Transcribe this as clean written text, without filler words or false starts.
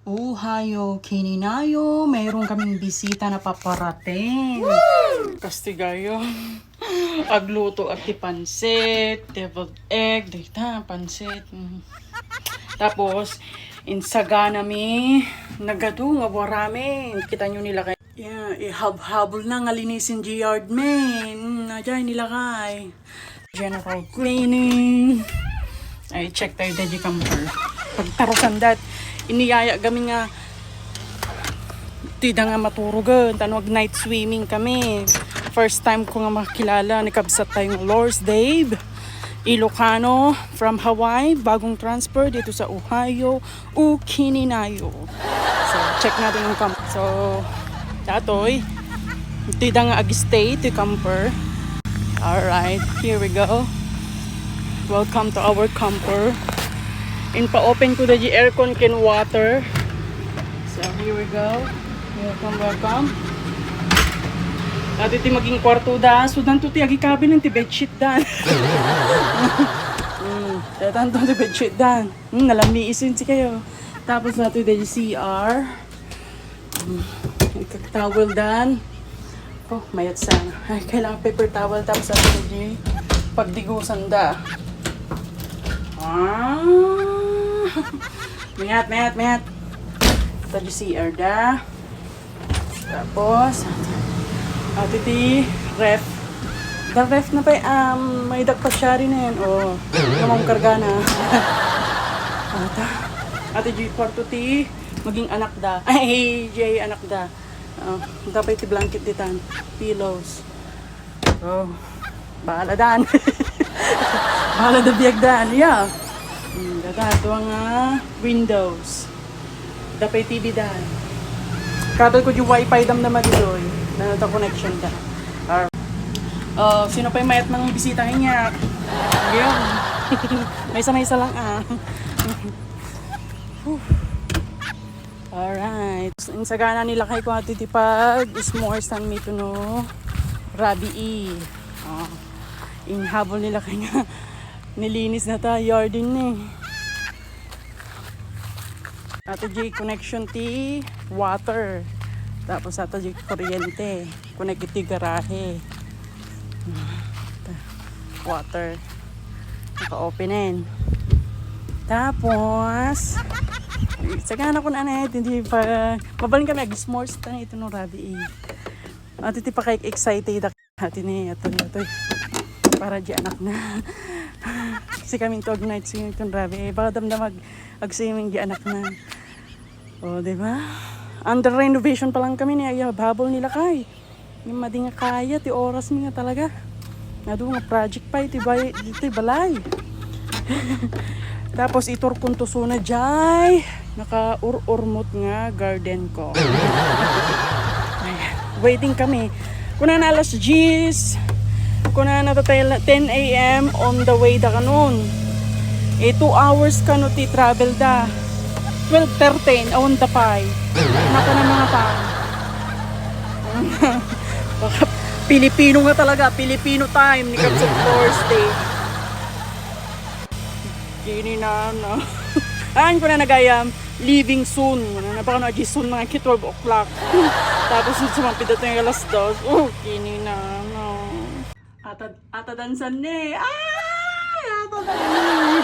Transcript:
Hayo, kininayo, mayroon kaming bisita na paparating. Kastigayo. Agluto at ti pansit, deviled egg, dita, pansit. Tapos, insaga nami, nagado nga warami. Kita nyo nila kay. Yeah, ihab-habol na nga linisin di yard men. Nadyan nila kay. General cleaning. Ay, check tayo di camper. Pagtarusan dat, iniyaya kami nga tida nga maturugan, tanwag night swimming kami. First time ko nga makilala, nakabsat tayong Lors Dave Ilocano from Hawaii, bagong transfer dito sa Ohio, Ukininayo. So, check natin yung camper. So, datoy, tida nga ag-stay to camper. Alright, here we go. Welcome to our camper. In pa-open ko na di aircon kin water. So, here we go. Welcome. At iti maging kwarto da. So, danto ti agi cabin ng ti bedsheet dan. Danto ti bedsheet dan. Nalamiisin si kayo. Tapos nato di CR. Towel dan. Oh, mayat sana. Ay, kailangan paper towel. Tapos nato di pagdigusan da. Mayat. Ito di CR da. Tapos, at iti ref. The ref na pa, may dagpasyari na yan. O, namang karga na. At iti kwarto ti, maging anak da. Ay, Jay, anak da. Dapat iti blanket ditan. Pillows. Oh, bahala dan. Bahala da biyag dan. Yeah. Ito ang windows. Dapat TV dan. Kabel ko yung wifi dam naman dito. Na connection da. Sino pa yung mayat ng bisita niya? Yun. May isa lang Alright. Insagana nila kay ko atitipag s'mores tan mito no. Rabi E. Inhabol nila kanya. Nilinis na ta yard din eh. Ato J connection ti water. Tapos ato J kuryente. Connect iti garahe. Water. Naka-openin. Tapos sagana ko na hindi pa mabalin kami ag-s'mores ta ito no Rabi. At iti pa kay excited ati ni ato para di anak na. Kasi kaming tog night swimming itong Rabi. Baka damdamag ag-swimming di anak na. O, diba? Under renovation pa lang kami niya. Habol nila kay. Yung madi nga kaya, ti oras niya talaga. Nado nga project pa, iti balay. Tapos itur kong tuso na jay. Naka-ur-urmot nga garden ko. Ayan. Waiting kami. Kuna na alas 10. Kuna na 10 a.m. on the way da kanon. 2 hours kano ti travel da. 12:13 on the pie. Naka na mga pa. Baka Pilipino nga talaga. Filipino time. Ni Kapsat Thursday. Gini na. Ayan ko na nagayam. Leaving soon. Napaka na soon mga 12 o'clock. Tapos sumapit ito yung alas 2. Gini na. Ata dansan ne. Ay! Ata dansan ne.